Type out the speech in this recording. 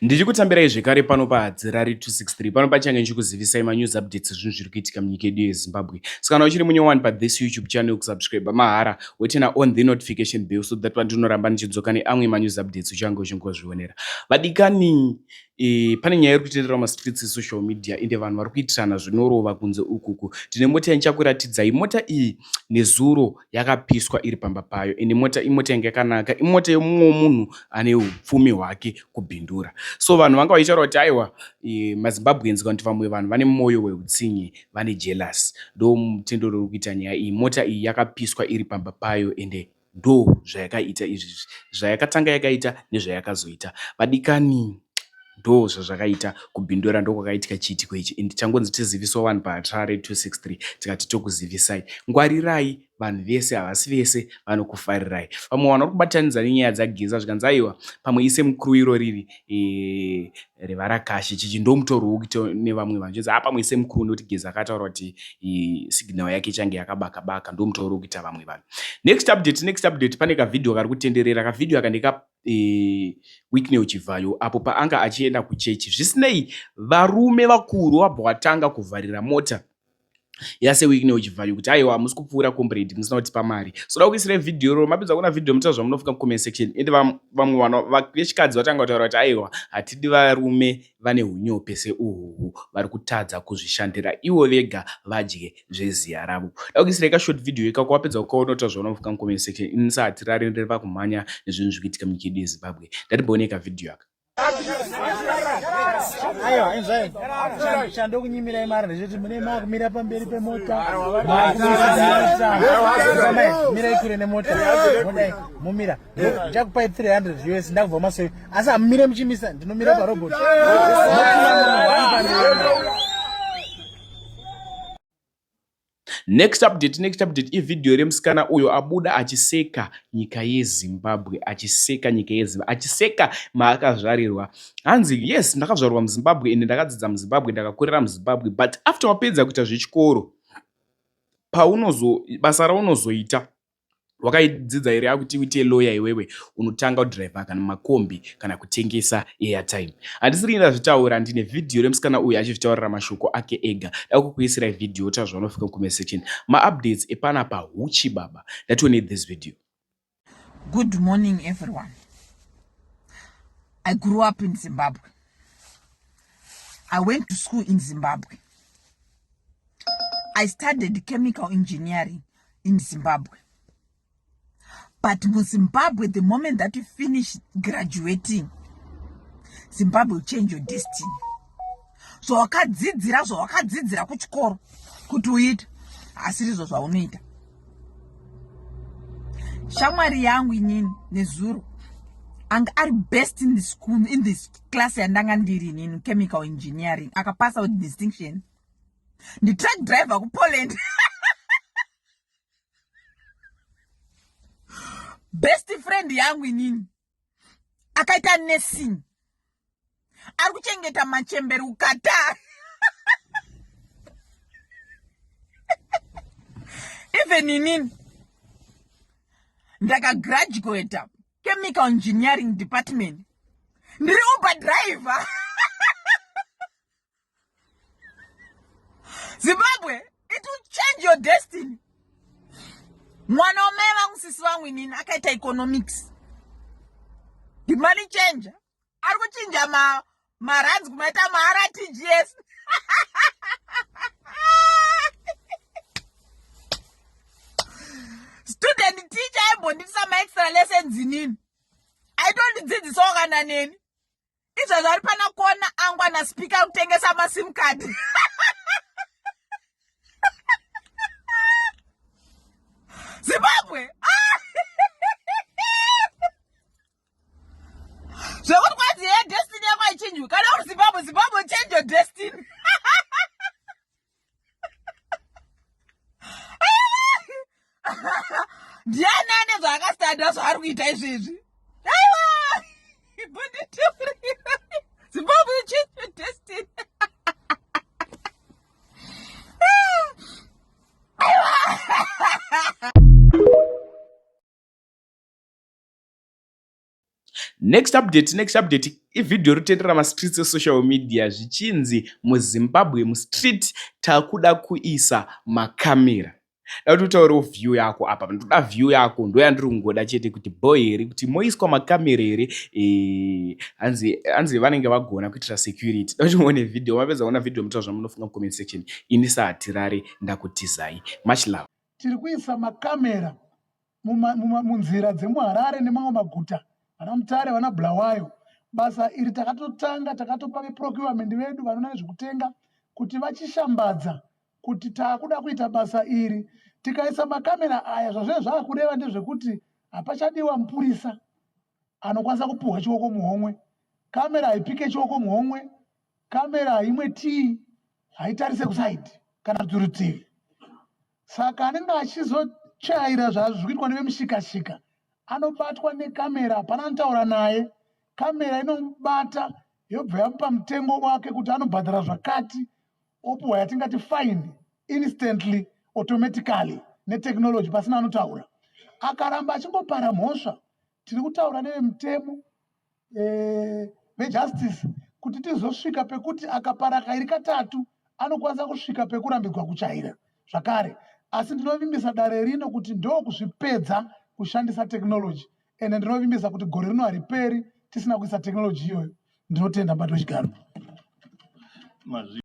Ndichikutambirai zvekare pano paHadzirari 263 pano pachange ndichikuzivisai manews updates ezvinhu zviri kuitika munyika yedu yeZimbabwe. Saka kana uchiri munyowani pathis YouTube channel kusubscribe mahara woturn on the notification bell so that pandinoramba ndichidzoka neamwe manews updates uchange uchingozvionera. Vadikani e, pane nyaya iri kutenderera mumastreets esocial media ende vanhu vari kuitirana zvinorova kunze ukuku. Tine mota yandichakuratidzai mota iyi nezuro yakapiswa iri pamba payo ende mota imota yanga yakanaka imota yemumwe munhu ane upfumi hwake kubhindura so vanhu vanga vachitaura kuti aiwa e, mazimbabweans kana kuti vamwe vanhu vane mwoyo weutsinye vane jealous ndo mutendero uri kuita nyaya iyi mota iyi yakapiswa iri pamba payo ende ndo zvayakaita izvizvi zvayakatanga yakaita nezvayakazoita vadikani ndo zvazvakaita kubhindura ndokwakaitika chiitiko ichi and changonzi tiziviswa vanhu pahatare 263 tikati tokuzivisai ngwarirai vanhu vese havasi vese vanokufarirai vamwe vanhu vari kubatanidza nenyaya dzageza zvikanzi aiwa pamwe ise mukuru iro riri e, revarakashi chichi ndo mutauro wokuita nevamwe vanhu chinzi a pamwe ise mukuru nekuti geza akataura kuti e, signal yake ichange yakabaka baka ndo mutauro wokuita vamwe vanhu next update next update pane kavhidhiyo kari kutenderera kavhidhiyo aka ndeka e, Wicknell Chivhayo apo paanga achienda kuchechi. Zvisinei, varume vakuru vabva vatanga kuvharira mota yaseWicknell Chivhayo kuti aiwa hamusi kupfuura comrade musina kutipa mari. So da kuisirai vhidhiyo iro mapedza kuona vhidhiyo mutaura zvamunofunga mucomment section ende vamwe vanhu vechikadzi vatanga kutaura kuti aiwa hatidi varume vane hunyope seuhuhu vari kutadza kuzvishandira ivo vega vadye zveziya ravo. Ndakuisirei ka short video ikako wapedza kukaona utaura zvaunofunga mucomment section. Ini sahatirari ndiri pakumhanya nezvinhu zviri kuitika munyika yedu yeZimbabwe. Ndatimboonei ka video aka. Aiwa, inzwai. Chandokunyimirai mari ndechekuti mune makumira pamberi pemota. Mirai kure nemota. Modai, mumira. Ndichakupai 300 US ndakubva masoi. Asi hamumire muchimisa, ndinomira parobot. Next update, next update ivideo remusikana uyo abuda achiseka nyika yeZimbabwe, achiseka nyika yeZimbabwe, achiseka maakazvarirwa. Hanzi yes, ndakazvarwa muZimbabwe ende ndakadzidza muZimbabwe, ndakakurira muZimbabwe, but after wapedza kuita zvechikoro paunozo basa raunozoita wakaidzidza here akuti uite lawyer iwewe unotanga kudriver kana makombi kana kutengesa airtime handisiri ndazvitaura ndine vhidhiyo remusikana uyu achizvitaurira mashoko ake ega da kukuisirai vhidhiyo ta zvaunofika mucomment section maupdates epanapa huchi baba ndatione this video good morning everyone i grew up in zimbabwe i went to school in zimbabwe i studied chemical engineering in Zimbabwe. But muZimbabwe, the moment that you finish graduating, Zimbabwe will change your destiny. Zvawakadzidzira zvawakadzidzira kuchikoro kuti uite asirizvo zvaunoita. Shamwari yangu inini nezuro anga ari best in the school in this class yandanga ndiri inini chemical engineering akapasa with distinction nditruck driver kupoland best friend yangu inini akaita nursing ari kuchengeta machembere kukatar even inini ndakagraduata chemical engineering department ndiri uber driver Zimbabwe, it will change your destiny. Mwana wamai vangu sisi vangu inini akaita economics. The money changer. Ari kuchinja ma marands kumaita ma RTGS. Student teacher aimbonditisa ma extra lessons inini. Aitondidzidzisawo kana neni. Izvozvo ari pana kona angu ana speaker kutengesa masim card. Zimbabwe. Ah! Zvekuti kwanzi ye destiny yako haichinjwi. Kana uri Zimbabwe, Zimbabwe change your destiny. Ndiani ane zvaakastada zvaari kuita izvezvi? Aiwa! Bunditaurira. Zimbabwe change your destiny. Aiwa! Next update, next update, ivhidhiyo rinotenderera mastreets esocial media zvichinzi muZimbabwe mustreet takuda kuisa makamera. Da kuti utaurewo view yako apa, ndoda view yako, ndoyandiri kungoda chete kuti boy here kuti moiswa makamera here. Hanzi vanenge vagona kuitira security. Da kuti muone vhidhiyo, mapedza kuona vhidhiyo mutaura zvamunofunga mucomment section. Ini saHatirare ndakutizai. Much love. Tiri kuisa makamera munzira dzemuHarare nemamwe maguta, vana Mutare, vana Bulawayo. Basa iri takatotanga, takatopa veprocurement vedu vanoona nezvekutenga kuti vachishambadza kuti taakuda kuita basa iri. Tikaisa makamera aya, zvazvee zvaakureva ndezvekuti hapachadiwa mupurisa anokwanisa kupuhwa chioko muhomwe. Kamera haipike chioko muhomwe, kamera haimwe tii, haitarise kusaidi kana kuti rutivi. Saka anenge achizochaira zvazvo zvikuitwa nevemushikashika anobatwa nekamera, hapana anotaura naye. Kamera inomubata yobva yamupa mutengo wake kuti anobhadhara zvakati, opuhwa yatingati fine instantly, automatically netechnology pasina anotaura. Akaramba achingopara mhosva, tiri kutaura nevemutemo, vejustice kuti tizosvika pekuti akapara kairi katatu anokwanisa kusvika pekurambidzwa kuchaira zvakare. Asi ndinovimbisa dare rino kuti ndokuzvipedza kushandisa technology, ende ndinovimbisa kuti gore rino hariperi tisina kuisa technology iyoyo. Ndinotenda, mubati wechigaro.